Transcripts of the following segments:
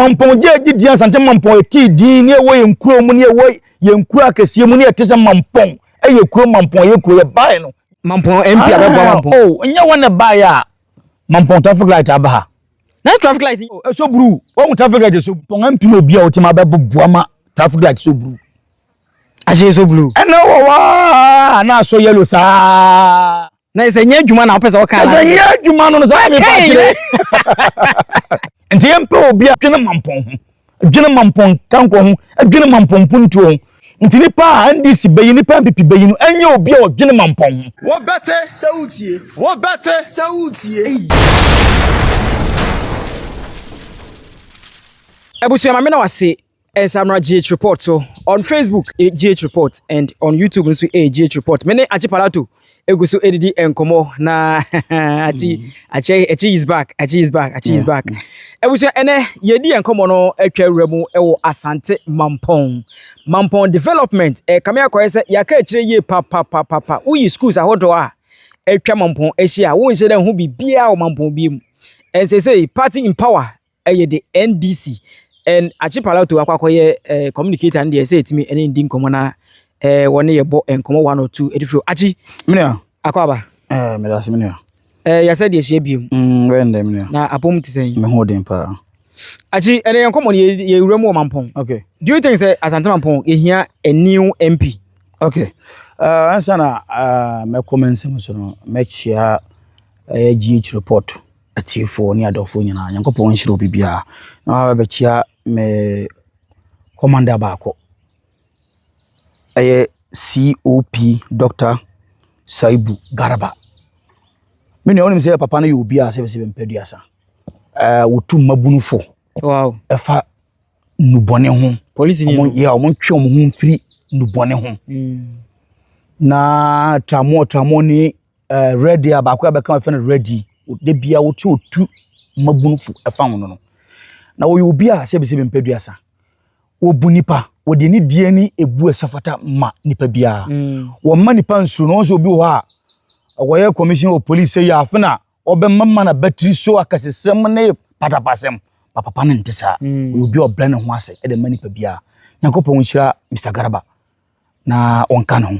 Mampɔn gye agye di Asante Mampɔn ɛtee din ne ɛwɔ yɛn kuro mu ne ɛwɔ yɛn kuro akɛseɛ mu ne ɛte sɛ Mampɔn ɛyɛ kuro, Mampɔn ɛyɛ kuro, yɛbaeɛ no. Mampɔn MP abɛboa Mampɔn. Oh, nyɛ wɔn na ɛbaeɛ a Mampɔn traffic light aba ha. Na traffic light. Oh, ɛsɔ bruu. Wɔn traffic light ɛsɔ. Mampɔn MP na obi a wɔtumi abɛboa ma traffic light sɔ bruu. Ahyɛ sɔ blue. Ɛna wɔ waa na asɔ yellow saa. Na sɛ nyɛ adwuma na wopɛ sɛ wɔka. Sɛ nyɛ adwuma no saa mi pa kyerɛ. Nti yɛn pɛ obi a dwene Mampɔn ho, dwene Mampɔn kankɔ ho, dwene Mampɔn mpuntuo ho. Nti nipa a NDC bɛyi, nipa NPP bɛyi no, ɛnyɛ obi a ɔdwene Mampɔn ho. Wɔbɛte. Sɛ wotie. Wɔbɛte. Sɛ wotie. Abusua, maame na wase nsamra GH Report so on Facebook, GH Report, and on YouTube nso GH Report. Me ne Achi Palato egu so edidi nkɔmɔ na Achi, Achi, Achi is back, Achi is back, Achi is back. Abusua, ɛnɛ yɛdi nkɔmɔ no atwa awura mu ɛwɔ Asante Mampɔn. Mampɔn development kame akɔyɛ sɛ yɛaka akyire yie papapapapa. Woyi schools ahodoɔ a atwa Mampɔn ahyia a, wonhyɛ dɛ ho biribiara wɔ Mampɔn bi mu. Ɛnsɛ party in power ɛyɛ the NDC and Achi Palato akɔ akɔyɛ communicator no deɛ, ɛsɛ ɛtumi ɛne ndi nkɔmmɔ na wɔne yɛbɔ nkɔmmɔ one or two ɛde firi Achi. Menua. Akɔ aba. Meda ase, menua. Yɛsɛ deɛ hyia biom. Wɛn dɛ, menua. Na apɔm te sɛn? Me ho den paa. Achi, ɛnɛ yɛn nkɔmmɔ no yɛwura mu wɔ Mampɔn. Do you think sɛ Asante Mampɔn yɛhia a new MP? Okay. Ansa na mɛkɔ me nsɛm so no, mɛkyia ɛyɛ GH Report atiefoɔ ne adɔfoɔ nyinaa. Nyankopɔn nhyira obi biara. Na mabɛkyia me commander baako. Ɛyɛ COP Dr. Saibu Garba. Me nua, wonim sɛ papa no yɛ obi a sɛbɛsɛbɛ mpɛ duasa. Wɔtu mmabunufo ɛfa nnubɔne ho. Polisi ni. Ɔmo yɛ ɔmo ntwe ɔmo ho mfiri nnubɔne ho. Na tramɔ tramɔ ne ready a baako a bɛka fɛ no ready de bia wotu otu mmabunufo ɛfa ho no. Na wɔyɛ obi a sɛbɛsɛbɛ mpɛ duasa. Wɔbu nipa, wɔde ne die ne ebu ɛsɛ fata ma nipa biara. Wɔmma nipa nsuro no. Wɔn nso obi wɔ hɔ a wɔyɛ commission of police sɛ yɛ afe na ɔbɛma ma na batiri so akɛsesɛm ne patapasɛm. Papa no nte saa. Ɔyɛ obi a ɔbrɛ ne ho ase ɛde ma nipa biara. Nyankopɔn nhyira Mr Garba na ɔnka ne ho.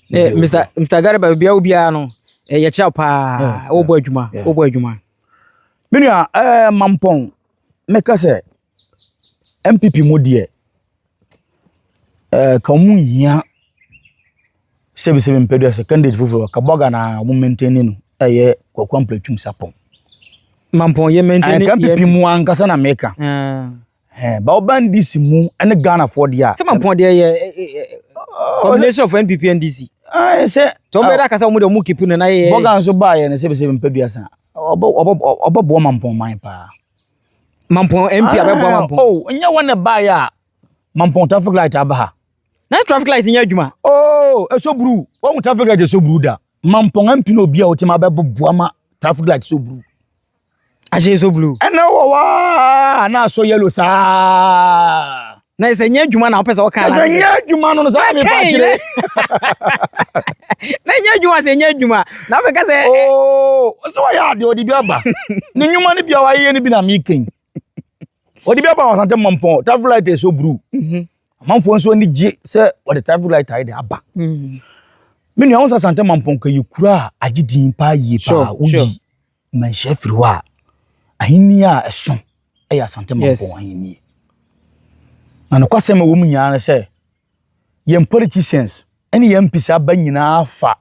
Mr Garba, bia obiara no yɛkyerɛ wo paa, wobɔ adwuma, wobɔ adwuma. Me nua, Mampɔn, mɛka sɛ NPP mu deɛ, ka ɔmo nhia sɛbisɛbi mpɛdu sɛ candidate foforɔ ka bɔga na ɔmo maintain no, ɛyɛ Kwaku Ampratwum Sarpong. Mampɔn yɛ maintain. Ka NPP mu ankasa na meka. Ba ɔba NDC mu ɛne Ghanafoɔ deɛ a. Sɛ Mampɔn deɛ yɛ combination of NPP, NDC. Ɛɛ, sɛ. Tɔ bɛda kasa ɔmo deɛ ɔmo keep no na yɛ. Bɔga nso baayɛ no, sɛbisɛbi mpɛdu asa ɔbɛboa Mampɔn man paa. Mampɔn MP abɛboa Mampɔn. Oh, nyɛ wɔn na baayɛ a Mampɔn traffic light aba ha. Na traffic light nyɛ adwuma. Oh, ɛsɔ bruu. Wɔn traffic light ɛsɔ bruu da. Mampɔn MP na obi a wɔtumi abɛboa ma traffic light sɔ bruu. Ahyɛ sɔ blue. Ɛna wɔ waa na asɔ yellow saa. Na sɛ nyɛ adwuma na wopɛ sɛ wɔka. Sɛ nyɛ adwuma no saa mi pa kyerɛ. Na nyɛ adwuma, sɛ nyɛ adwuma na wopɛ ka sɛ. Oh, sɛ wɔyɛ adeɛ, ɔde bi aba ne nnwuma no bi a wayɛ no bi na mi kɛn ɔde bi aba wɔ Asante Mampɔn, traffic light ɛsɔ bruu. Amanfoɔ nso ani gye sɛ wɔde traffic light ayɛ de aba. Me nua, wɔn sɛ Asante Mampɔn ka yɛ kuro a agye din paa yie paa. Woyi manhyia firi hɔ a, ahenni a ɛso ɛyɛ Asante Mampɔn ahenni. Na nokwasɛm a ɛwɔ mu nyinaa ne sɛ yɛn politicians ɛne yɛn MPs aba nyinaa fa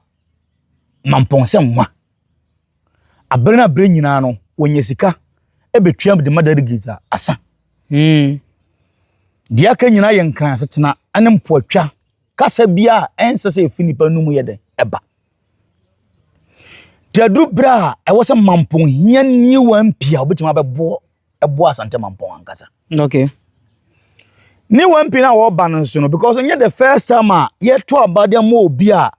Mampɔn sɛ nwa abere no. Abere nyinaa no wɔnya sika ɛbɛtua de ma delegate a asa. Deɛ aka nyinaa yɛ nkran asetena ɛne mpoatwa kasa bi a ɛnsɛ sɛ ɛfi nipa no mu yɛ dɛ ɛba. Nti aduru berɛ a ɛwɔ sɛ Mampɔn hia new MP a wobɛtumi abɛboɔ ɛboa Asante Mampɔn ankasa. New MP no a wɔreba no nso no, because nyɛ the first time a yɛto aba de ama obi a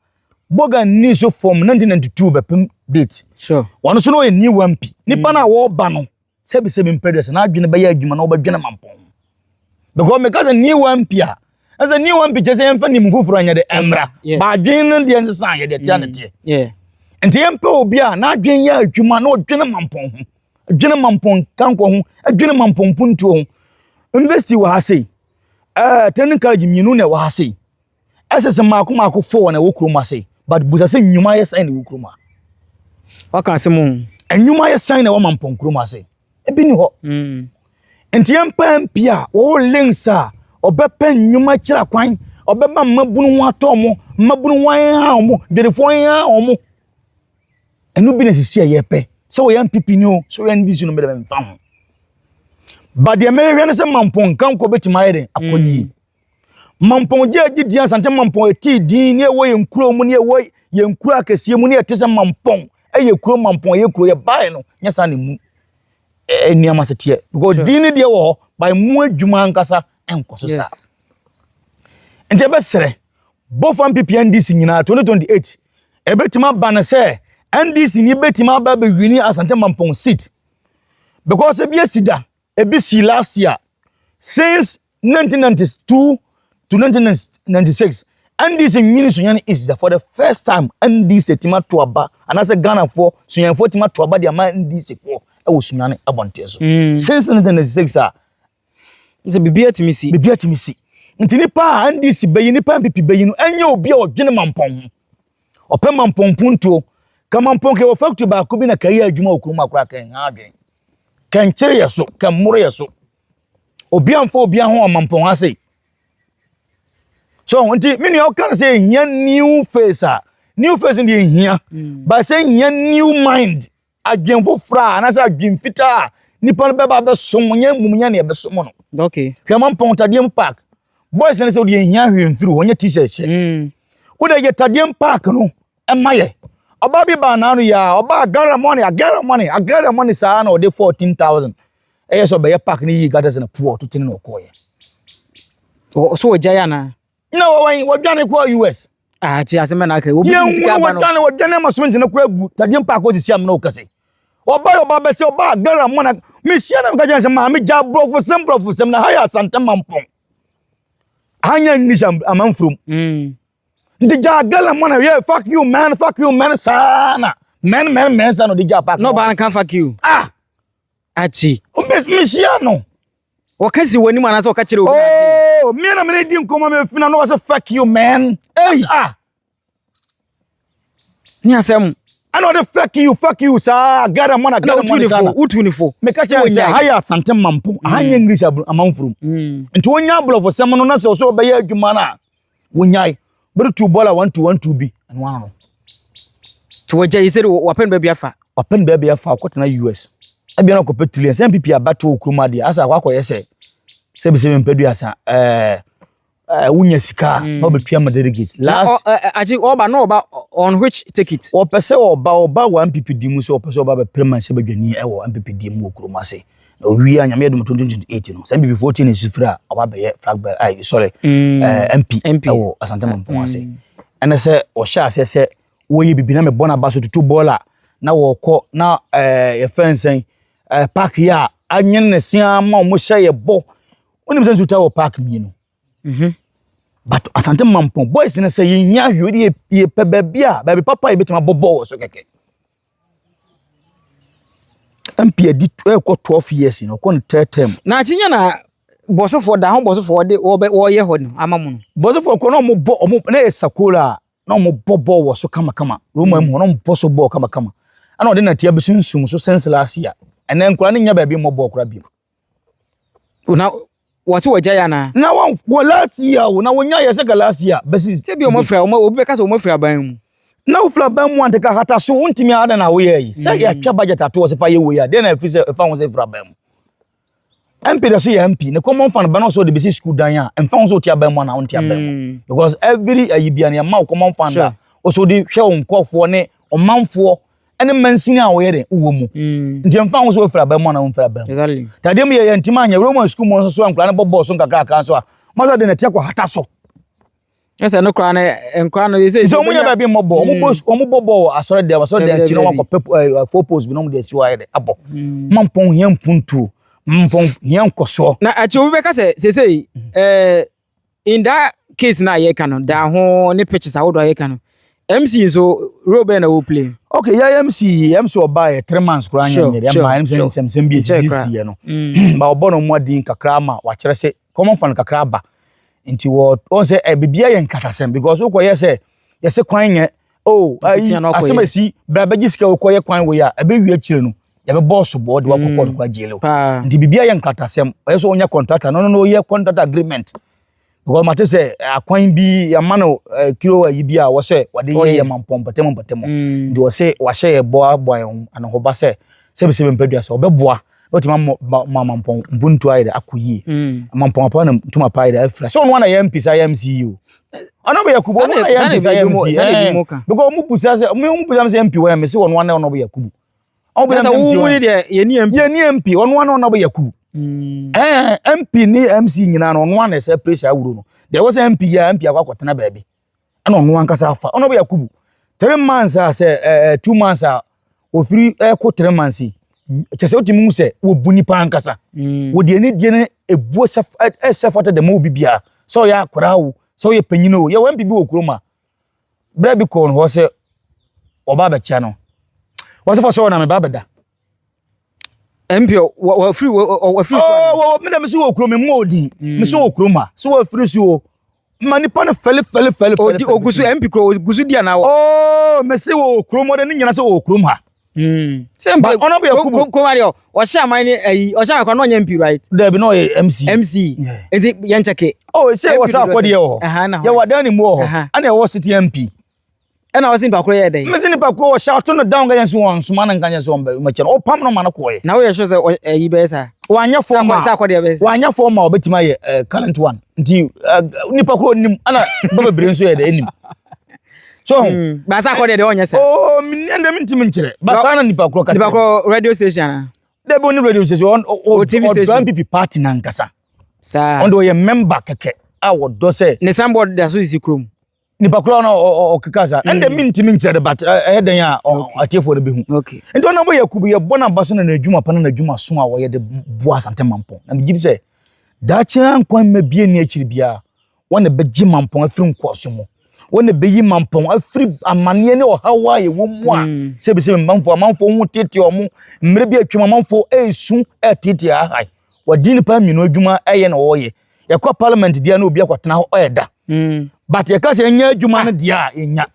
boga ni so from 1992 bɛpem date. Wɔno nso no ɔyɛ new MP. Nipa no a wɔreba no, sɛbisɛbi mpɛ sɛ n'adwene bɛyɛ adwuma na wɔbɛdwene Mampɔn, because meka sɛ new MP a, ɛsɛ new MP kyerɛ sɛ yɛmfa nim foforɔ anyɛ de ɛmmra. Baadwene no deɛ nsesa yɛde tea ne teɛ. Nti yɛmpɛ obi a n'adwene yɛ adwuma na ɔdwene Mampɔn ho, dwene Mampɔn kankɔ ho, dwene Mampɔn mpuntuo ho. University wɔ ha sei, training college mmienu na ɛwɔ ha sei, ɛsɛ sɛ mmaako mmaako four na ɛwɔ kurom ha sei, but busa sɛ nnwuma yɛ sɛn na ɛwɔ kurom ha. Waka asɛm o. Nnwuma yɛ sɛn na ɛwɔ Mampɔn kurom ha sei? Ebi ni hɔ. Nti yɛmpɛ MP a wɔwɔ links a ɔbɛpɛ nnwuma kyerɛ kwan, ɔbɛma mmabunu ho atɔ ɔmo, mmabunu ho ayɛ ɔmo, dwadifoɔ ayɛ ɔmo. Ɛno bi na sisi a yɛpɛ sɛ wɔyɛ NPP ni o, sɛ wɔyɛ NDC no, mɛdɛ mfa ho. Ba deɛ mɛhwɛ ne sɛ Mampɔn nkanko bɛtumi ayɛ den akɔ yie. Mampɔn gye agye di Asante Mampɔn ɛtii din ne ɛwɔ yɛn kuro mu ne ɛwɔ yɛn kuro akɛseɛ mu ne ɛte sɛ Mampɔn ɛyɛ kuro, Mampɔn ɛyɛ kuro. Yɛ baeɛ no nyɛ saa ne mu nneɛma sɛ teɛ because din ne deɛ wɔ hɔ, ba mu adwuma ankasa ɛnkɔ so saa. Nti ɛbɛsrɛ both NPP, NDC nyinaa, 2028 ɛbɛtumi aba no sɛ NDC ni bɛtumi aba abɛwin Asante Mampɔn seat because ebi esi da, ebi si last year. Since 1992 to 1996, NDC nwin Sunyani East da. For the first time, NDC tumi ato aba anaasɛ Ghanafoɔ, Sunyanifoɔ tumi ato aba de ama NDC foɔ ɛwɔ Sunyani abɔnten so. Since 1996 a Sɛ biribi atumi si. Biribi atumi si. Nti nipa a NDC bɛyi, nipa NPP bɛyi no, ɛnyɛ obi a ɔdwene Mampɔn ho, ɔpɛ Mampɔn puntuo ka Mampɔn kɛ wɔ factory baako bi na ka yɛ adwuma wɔ kurom akora kɛn ha adwene kɛnkyere yɛ so, kɛmmoro yɛ so, obi amfa obi ho wɔ Mampɔn ha sei so. Nti me nua, ɔka no sɛ ehia new face a, new face no deɛ ehia, but sɛ ehia new mind, adwen foforɔ a anaasɛ adwen fitaa a nipa no bɛba abɛsom nyɛ mum nyɛ nea ɛbɛsom no. Hwɛ Mampɔn Tadeɛm Park, boys no sɛ wode ehia hwee mfiri hɔ, nyɛ T-shirt hyɛ. Wode yɛ Tadeɛm Park no ɛma yɛ. Ɔbaa bi baa n'ano yɛ a ɔbaa gather money, gather money, gather money saa na ɔde 14,000 ɛyɛ sɛ ɔbɛyɛ park no yie gutters na poor ɔto tene na ɔkɔɔyɛ. So wɔgyae anaa? Na wɔwɔn wɔdwane kɔɔ US. Ah, kye asɛm na aka obi yɛn sika hu aba no. Wɔdwane ama cement no kora gu Tadeɛm Park ɔsisi amena wo kɛse. Ɔbaa yɛ ɔbaa bɛsɛ ɔbaa gather money, mehyia na meka kyerɛ sɛ maame, gya borɔfo sɛm, borɔfo sɛm na ha yɛ Asante Mampɔn ha, nyɛ English amanfurom. Nti gya gather money yɛ fuck you man, fuck you man saa na man man man saa na ɔde gya park. Na ɔbaa no ka fuck you? Ah. Akyi. Mehyia no. Wɔka si w'anim anaasɛ wɔka kyerɛ obi na ate? Oh, me na mene di nkɔmmɔ, me fina no, wɔsɛ fuck you man. Hey! Ah. Ne asɛm. Ɛna ɔde fuck you, fuck you saa gather money na gather wotu money ne saa fo na wotu ne fo. Meka kyerɛ sɛ ha yɛ Asante Mampɔn aha, nyɛ English amanfurom. Nti wonya aborɔfo sɛm no na sɛ ɔsɛ ɔbɛyɛ adwuma no a, wonyae bɛde tu bɔɔla 1-2 1-2 bi, ɛno ano no. Nti wɔgya yi sɛ de wɔpɛ no baabi afa. Ɔpɛ no baabi afa, ɔkɔtena US ebia na ɔkɔpɛ trillion sɛ NPP abato wɔ kurom adeɛ asa akɔ akɔyɛ sɛ sɛbi sɛbi mpɛduasa ɛɛ ɛɛ wonya sika a na ɔbɛtua ma delegate Na last. Akyi ɔba na ɔba on which ticket? Ɔpɛ sɛ ɔba wɔ NPP di mu sɛ ɔpɛ sɛ ɔba bɛpere ma nhyɛ badwani ɛwɔ NPP di mu wɔ kurom ase na owie a, Nyame yɛ dom, 2028 no sɛ NPP 14 ne sufiri a, ɔba bɛyɛ flag bearer, ay sorry, MP, MP. ɛwɔ Asante Mampɔn ase. Ɛnɛ sɛ ɔhyɛ aseɛ sɛ wɔyɛ bibi na mebɔ n'aba so tutu bɔɔla na wɔkɔ na yɛfrɛ nsɛn park yi a anwene ne se ama ɔmo hyɛ yɛ bɔ. Wonim sɛ nsuta wɔ park mmienu, but Asante Mampɔn boys no sɛ yɛhia hwee de yɛpɛ baabi a baabi papa a yɛbɛtumi abɔ bɔɔl wɔ so kɛkɛ. MP adi ɛkɔ 12 years no, ɔkɔ no third term. Na akyi nya na bɔsofoɔ da ho, bɔsofoɔ de wɔbɛ wɔyɛ hɔ no ama mo no. Bɔsɔfoɔ kɔ na ɔmo bɔ ɔmo na yɛ sakola a na ɔmo bɔ bɔɔl wɔ so kamakama, Roma mu hɔ na ɔmo bɔ so bɔɔl kamakama, ɛna ɔde nɛteɛ bɛsunsum so since last year. Ɛnɛ nkora ne nya baabi mmɔ bɔɔl kora bio. Na wɔse wɔgya yɛ anaa? Na wɔn wɔ last year o, na wɔnya yɛ sɛ ka last year bɛsi. Sɛ bi ɔmo afiri ɔmo, obi bɛka sɛ ɔmo afiri aban mu. Na wofiri aban mu ante ka hata so wontumi ada na woyɛ yi sɛ yɛatwa budget ato wɔ sɛ fa yɛ wei a, deɛ na ɛfiri sɛ ɛfa ho sɛ ɛfiri aban mu. MP da so yɛ MP ne common fund ba na ɔsɛ ɔde bɛsi school dan a, ɛmfa ho sɛ wote aban mu anaa wonte aban mu because every ayi bia no yɛma wo common fund a ɔsɛ wode hwɛ wo nkɔfoɔ ne ɔmanfoɔ ɛne mansini a wɔyɛ de wowɔ mu. Nti ɛmfa ho sɛ wofiri aban mu anaa womfiri aban mu. Tadeɛ mu yɛyɛ ntimi anyɛ Roman school mu nso so a, nkwadaa no bɔ bɔɔl so nkakrakra nso a, masa de nɛteɛ kɔ hata so. Ɛsɛ no koraa no, nkora no sɛ sɛ ɔmo nya baabi mmɔ bɔɔl, ɔmo bɔ bɔɔl wɔ asɔre dɛm, asɔre dɛm akyi na ɔmo akɔpɛ four post bi na ɔmo de asi hɔ ayɛ de abɔ. Mampɔn hia mpuntuo, Mampɔn hia nkɔsoɔ. Na akyi obi bɛka sɛ sesei in that case na yɛka no da ho ne pitches ahodoɔ a yɛka no, MC nso role bɛn na wɔ play? Okay, yɛ MC MC ɔbaa yɛ 3 months koraa nyɛ nyɛ dɛ ɛma ɛm sɛ nsɛmsɛm bi esisi yɛ no mm. Ba ɔbɔ no mmɔden kakra ama wakyerɛ sɛ common fund kakra aba, nti wɔ wɔn sɛ ɛ biribi ayɛ nkatasɛm because wokɔ yɛ sɛ yɛsɛ kwan nyɛ oh ayi asɛm esi bra bɛgye sika wokɔ yɛ kwan wɔ yɛ a ɛbɛwie akyire no yɛbɛbɔ ɔsobɔ de wakɔ kɔɔto kora jail o. Nti biribi ayɛ nkratasɛm, ɔyɛ sɛ ɔnyɛ contractor no ɔyɛ contract agreement because mate sɛ akwan bi yɛama no kilo ayi bi a wɔsɛ wɔde yɛ yɛ mampɔn mpɔtɛmu mpɔtɛmu mm. Nti wɔsɛ wahyɛ yɛ bɔ aboa yɛn ho anohoba sɛ sɛbisɛbi mpadua sɛ ɔbɛboa na ɔtumi ama mampɔn mpuntu ayɛ dɛ akɔ yie mm. Mampɔn apa na ntoma pa ayɛ dɛ afira sɛ ɔno ana yɛ MP sa yɛ MC o, ɔno bɛ yɛ kubu, ɔno ana yɛ MP sa yɛ MC because ɔmo busa sɛ ɔmo busa sɛ MP wɔ yɛ mɛ sɛ ɔno ana ɔno bɛ yɛ kubu. Ɔmo sɛ wo mu ni deɛ yɛ ni MP. Yɛ ni MP, ɔno ana ɔno bɛ yɛ kubu mm. MP ne MC nyinaa no, ɔno ana ɛsɛ pere saa wuro no deɛ ɛwɔ sɛ MP yɛ MP akɔ akɔtena baabi ɛna ɔno ankasa afa ɔno bɛ yɛ kubu 3 months a sɛ 2 months a ofiri ɛkɔ 3 months yi kyɛ sɛ wotumi hu sɛ wɔbu nipa ankasa mm. Wɔde ani die no ebuo sɛ ɛsɛ fata dɛm obi biara sɛ ɔyɛ akwaraa o, sɛ ɔyɛ panyin o. Yɛwɔ MP bi wɔ kurom a berɛ bi kɔɔ no hɔ sɛ ɔba abɛkyia no, wɔsɛ fa sɛ ɔna meba abɛda. MP wɔfiri wɔfiri so. Ɔɔ mi na mi so wɔ kurom mu odi mi so wɔ kurom a so wɔfiri so o ma nipa no fɛli fɛli fɛli fɛli. Odi ogu so MP kuro ogu so di ana wɔ. Ɔɔ mɛ se wɔ kurom ɔde ne nyina sɛ wɔ kurom ha. Sɛ MP ɔno bɛ Yakubu. Kurom adeɛ ɔhyɛ aman ne ayi ɔhyɛ aman kora na ɔnyɛ MP, right? Dɛbi, na ɔyɛ MC. MC nti yɛn kyɛke. Ɔ sɛ wɔ sɛ akɔdeɛ wɔ hɔ, yɛ wɔ adan ne mu wɔ hɔ, ɛna ɛwɔ city MP. Ɛna ɔsi nipa koro yɛ dɛ. Mesi nipa koro ɔhyɛ ato no down ka yɛn so wɔn nsoma no nka yɛn so wɔn bɛ mɛkyɛ no ɔpam no ma no kɔɛ. Na woyɛ sure sɛ ɛyi bɛyɛ saa? Wanyɛ fɔm a sɛ akɔdeɛ bɛyɛ. Wanyɛ fɔm a ɔbɛtumi ayɛ current one, nti nipa koro nim ɛna ba bebree nso yɛ dɛ ɛnim so. Baasa akɔdeɛ deɛ ɔnyɛ sɛ. Oo mi ɛnna mi ntumi nkyerɛ baasa na nipa koro ka. Nipa koro radio station ana? Dɛbi, oni radio station, ɔn ɔ TV station, ɔdɔ NPP party nankasa. Saa. Ɔn de ɔyɛ member kɛkɛ a wɔdɔ sɛ. Ne signboard da so sisi kurom. Nipa koro no ɔkeka sa ɛnna mi ntumi nkyerɛ de, but ɛyɛ den a atiefoɔ no bɛhu. Nti ɔno bɔ Yakubu yɛ bɔ n'aba so na n'adwuma pa na n'adwuma so a wɔyɛ de boa Asante Mampɔn, na megye di sɛ daakye nkwan mma bie ni akyiri biara wɔn na bɛgye Mampɔn afiri nkoaso mu, wɔn na bɛyi Mampɔn afiri amanneɛ ne ɔhaw a yɛwɔ mu a mm. sɛbisɛbi amanfoɔ amanfoɔ ho tete ɔmo mmerɛ bi atwam, amanfoɔ ɛresu ɛretete ahae wɔde nipa mmienu adwuma ɛyɛ na wɔyɛ. Yɛkɔ parliament deɛ na obi akɔtena hɔ ɔyɛ da mm. But yɛka sɛ ɛnyɛ adwuma no deɛ a yɛnya.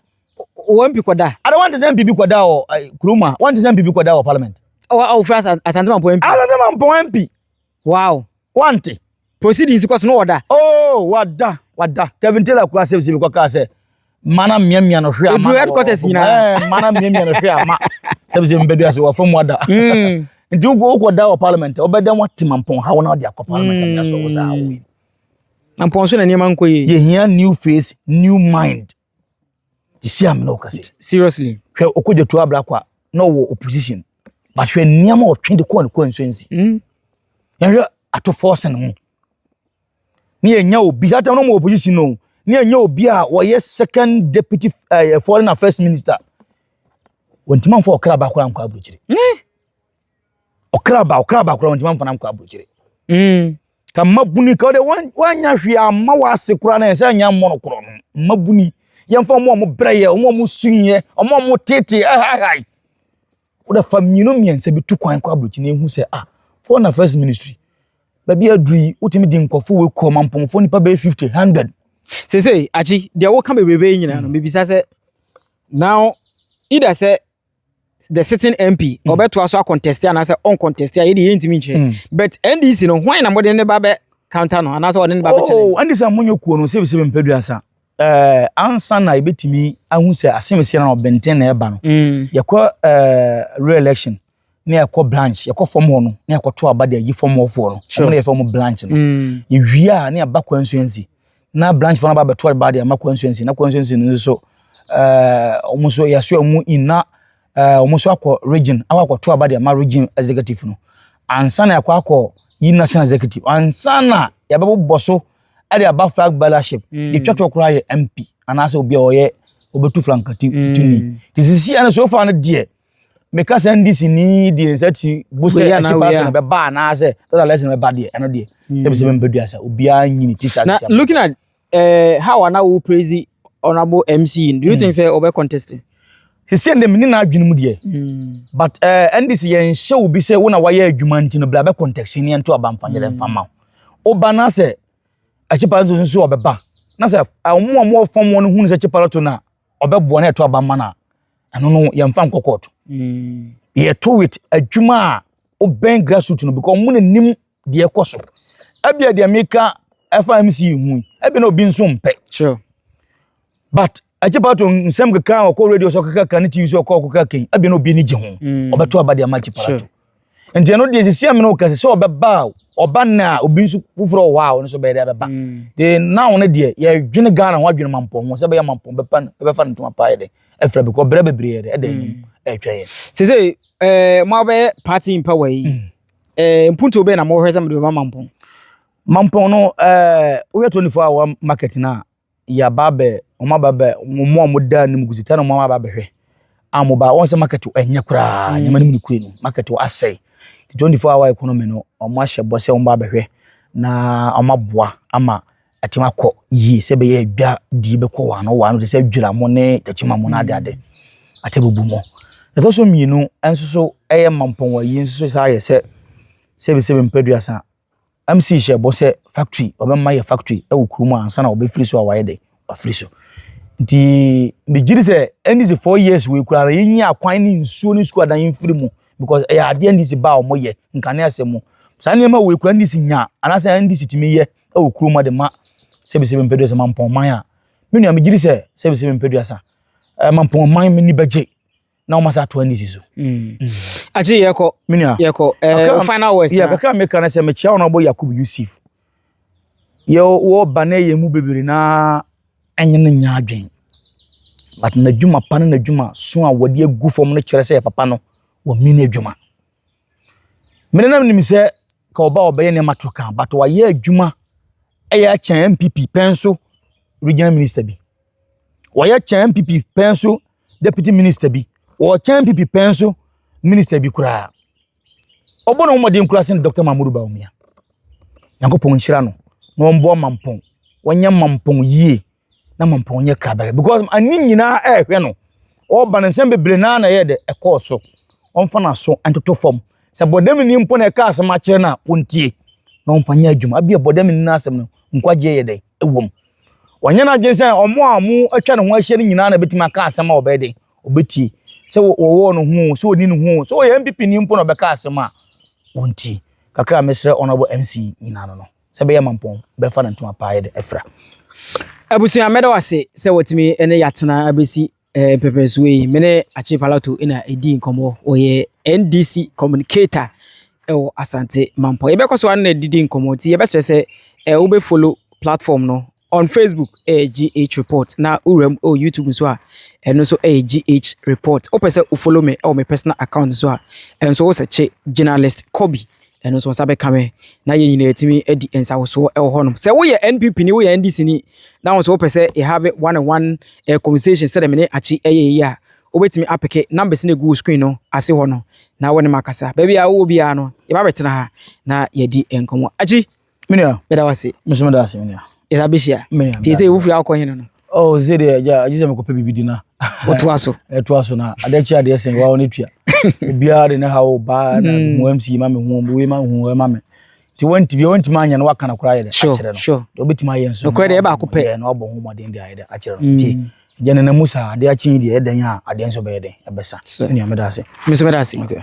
Wɔn mp kɔda. Ada wɔn te sɛ mp bi kɔda wɔ kurom a wɔn te sɛ mp bi kɔda wɔ parliament. Ɔ ɔfura Asante Mampɔn MP. Asante Mampɔn MP. Wante. Proceedings kɔ so no wɔda. Oh, wada wada. Kevin Taylor kura sɛ bi kɔka sɛ mana mmiamia no hwɛ ama. Edu headquarters nyinaa. Mana mmiamia no hwɛ ama sɛbi sɛ mbɛdu ase wɔ fam wada mm. Nti wokɔ da wɔ parliament, wobɛda mu ate Mampɔn haw na ɔde akɔ parliament mm. Amia so wɔ saa awo yi. Mampɔn so na nneɛma nkɔ yie. Yɛhia new face, new mind te si amena wo kase. Seriously. Hwɛ Okudzeto Ablakwa na ɔwɔ opposition, but hwɛ nneɛma ɔtwe de kɔɔ ne constituency mm. Yɛhwɛ Ato Forson mu ne yɛnya obi saa time no ɔmo opposition no ne yɛnya obi a wɔyɛ second deputy foreign affairs minister, wɔntumi amfa ɔkra baako ankɔ aburokyire mm. Ɔkra baako wɔntumi amfa no ankɔ aburokyire mm. Ka mmabuni ka ɔde wanya hwee ama w'ase koraa na ɛsɛ anya mmɔ no korɔ no mmabuni yɛmfa ɔmo a ɔmo brɛ yɛ, ɔmo a ɔmo sunyɛ, ɔmo a ɔmo tete ɛhahae wode fa mmienu mmiɛnsa bi tu kwan kɔ aburokyire na ehu sɛ ah, foreign affairs ministry baabi aduru yi wotumi di nkɔfo wei kɔ mampɔnfo nipa bɛyɛ 50 100. Sese akyi deɛ woka bebrebe yi nyinaa no mebisa sɛ now either sɛ the sitting MP ɔbɛtoa so acontest anaasɛ ɔncontest a yɛde yɛntumi nkyerɛ mm. But NDC no, hwan na mode ne ba bɛ counter no anaasɛ ɔde ne ba bɛ challenge? Oh, NDC a monyɛ kuo no sɛbisɛbi mpɛduasa ansa na yɛbɛtumi ahu sɛ asɛmsia na ɔbɛnten na ɛba no mm. Yɛkɔ re-election ne yɛkɔ branch, yɛkɔ fam hɔ no ne yɛkɔto aba de ayi fam hɔfoɔ no, ɔmo na yɛfɛ ɔmo branch no mm. Yɛwie a ne yɛba constituency na branch foɔ no aba abɛto aba de ama constituency na constituency no nso ɔmo nso yɛaso ɔmo ina ɔmo nso akɔ region akɔ akɔto aba de ama region executive no ansa na yɛakɔ akɔ yi national executive ansa na yɛbɛbobɔ so ɛde aba flag bearership mm. De twa toɔ koraa yɛ MP anaasɛ obi a ɔyɛ ɔbɛtu flankati mm. Tuni te sisi ɛno so far no deɛ meka sɛ NDC ni deɛ nsa ti bo sɛ akyi party no bɛba anaasɛ tata lesson bɛba deɛ, ɛno deɛ sɛbi sɛ bɛmpɛ sɛ obiara nyini ti sa. Na looking at how ana wo praise honorable MC, do you think sɛ ɔbɛ contest? Sisi ɛnde mene n'adwene mu deɛ. But NDC yɛnhyɛ obi sɛ wo na wayɛ adwuma nti no bra bɛ contest ne yɛnto aba mfa nyɛ mfa ma wo. Woba na sɛ Akye Palato nso ɔbɛba na sɛ ɔmo a ɔmo fam wɔn no hunu sɛ Akye Palato no a ɔbɛboa na ɛto aba ma no a, ɛno no yɛmfa nkɔ court. Yɛto with adwuma a wobɛn grassroots no because ɔmo na nim deɛ ɛkɔ so. Ebia deɛ meka ɛfa MC ho yi, ebia na obi nso mpɛ. But Akye Palato nsɛm keka a ɔkɔ radio so ɔkeka ka ne TV so ɔkɔ ɔkeka kan, ebia na obi ani gye ho. Ɔbɛto aba de ama Akye Palato. Nti ɛno deɛ sisi amena ɔka sɛ ɔbɛba a ɔba na obi nso foforɔ wɔ hɔ a ɔno nso bɛyɛ dɛ bɛba. De now no deɛ yɛdwene Ghana ho adwene mampɔn ho sɛ ɛbɛyɛ mampɔn bɛpa no ɛbɛfa no ntoma paa yɛ dɛ ɛfrɛ because brɛ bebree yɛ dɛ ɛda anim ɛretwa yɛ. Sese mo abɛyɛ party in power yi, mpuntuo bɛyɛ na mohwɛ sɛ mode bɛma mampɔn? Mampɔn no, wohwɛ 24 hour market no a yɛaba bɛ ɔmo aba bɛ ɔmo a ɔmo da anim gu sita na ɔmo aba bɛhwɛ a mo ba wɔn sɛ market ɛnyɛ koraa, nyɛma no mu ne kue no market wɔ asɛe. 24 hour economy no, ɔmo ahyɛ bɔ sɛ ɔmo ba bɛhwɛ na ɔmo aboa ama ɛtumi akɔ yie sɛ ɛbɛyɛ adwa die bɛkɔ wɔ ano wɔ ano te sɛ adwira mo ne takyima mo na ade ade ate bubu mo. Ɛtɔ so mmienu nso so ɛyɛ mampɔn wɔ yi nso so saa yɛ sɛ sɛbi sɛbi mpɛduasa MC hyɛ bɔ sɛ factory ɔbɛma yɛ factory ɛwɔ kurom a ansa na ɔbɛfiri so a wayɛ dɛ wafiri so. Nti megye di sɛ NDC 4 years wei koraa no yɛnyi akwan ne nsuo ne sukuu adan yɛmfiri mu because ɛyɛ adeɛ NDC ba a wɔyɛ nkanea sɛ mu saa nneɛma wei koraa NDC nya anaasɛ NDC tumi yɛ ɛwɔ kurom de ma sɛbi sɛbi mpɛduasa mampɔn a me nua megye di sɛ sɛbi sɛbi mpɛduasa mampɔn man ni bɛgye na wɔn asa ato NDC so. Akyi yɛkɔ. Me nua. Yɛkɔ final words. Yɛ kakra meka no sɛ mekyia wɔn a wɔbɔ Yakubu Yusuf yɛ wɔba na yɛ mu bebree na ɛnyɛ ne nya adwen, but n'adwuma pa ne n'adwuma so a wɔde agu fam no kyerɛ sɛ yɛ papa no wɔ mi n'adwuma. Mene nam nim sɛ ka ɔba a ɔbɛyɛ nneɛma to ka, but wayɛ adwuma ɛyɛ akyɛn NPP pɛn so regional minister bi, wɔyɛ kyɛn NPP pɛn so deputy minister bi, wɔkyɛn NPP pɛn so minister bi koraa. Ɔbɔ ne ho mmɔden koraa sen Dr. Mahmudu Bawumia. Nyankopɔn nhyira no na ɔmboa mampɔn, wɔnyɛ mampɔn yie na mampɔn nyɛ krabɛrɛ because ani nyinaa ɛɛhwɛ no. Ɔba ne nsɛm bebree naa na ɛyɛ dɛ ɛkɔɔ so. Ɔmfa n'aso ntoto fam sɛ bɔdɛmini mpo na ɛka asɛm akyerɛ no a wɔntie na ɔmfa nyɛ adwuma. Abia bɔdɛmini no asɛm no nkwagyeɛ yɛ dɛ ɛwɔ mu. Wɔnyɛ n'adwene sɛ ɔmo a ɔmo atwa ne ho ahyia no nyinaa na ɛbɛtumi aka asɛm a ɔbɛyɛ dɛ ɔbɛtie sɛ wɔwɔ no ho sɛ ɔni ne ho sɛ ɔyɛ NPP ni mpo na ɔbɛka asɛm a wɔntie. Kakra a mesrɛ Honorable MC nyinaa no sɛ bɛyɛ mampɔn bɛfa ne ntoma paa yɛ dɛ ɛfra. Abusua, mɛda wase sɛ wɔtumi ne yɛatena abɛsi mpɛpɛnsoɔ yi. Me ne Akye Palato na ɛdi nkɔmmɔ. Ɔyɛ NDC communicator ɛwɔ Asante Mampɔ. Yɛbɛkɔ so ano na ɛdidi nkɔmmɔ nti yɛbɛsrɛ sɛ wobɛfollow platform no on Facebook, ɛyɛ GH Report, na wowura mu ɛwɔ YouTube nso a, ɛno nso ɛyɛ GH Report. Wopɛ sɛ wofollow me ɛwɔ me personal account nso a, ɛno nso wo sɛkye Journalist Kobi, ɛno nso nsa bɛka me na yɛn nyinaa yɛtumi adi nsawosoɔ ɛwɔ hɔnom. Sɛ woyɛ NPP ni, woyɛ NDC ni na wo nso wopɛ sɛ yɛ have one on one conversation sɛdeɛ me ne Akyi ɛyɛ yi a, wobɛtumi apeke numbers no egu wo screen no ase hɔ no na wo ne me akasa. Baabi a wowɔ biara no, yɛba bɛtena ha na yɛdi nkɔmmɔ. Akyi, Me nua. Meda wase. Me nso meda ase, me nua. Yɛsa bɛhyia. Me nua. Nti sɛ wofiri akɔ hene no? Oh, sɛ deɛ agya agye sɛ mekɔpɛ biribi di na wotoa so. Ɛtoa so na adeɛ kye adeɛ sɛn wa wo ne tua obiara de ne ha wo baa na hu MC ma me hu wei ma hu ma me nti wɔntumi wɔntumi anyɛ no waka no koraa yɛ dɛ akyerɛ no. Deɛ wobɛtumi ayɛ nso Nokorɛ deɛ ɛbaako pɛ. Yɛ na wabɔ ho mmɔden de ayɛ dɛ akyerɛ no. Nti gya nenam mu saa adeɛ akye yi deɛ ɛdɛn a adeɛ nso bɛyɛ dɛn ɛbɛsa. Me nua, meda ase. Me nso meda ase. Okay.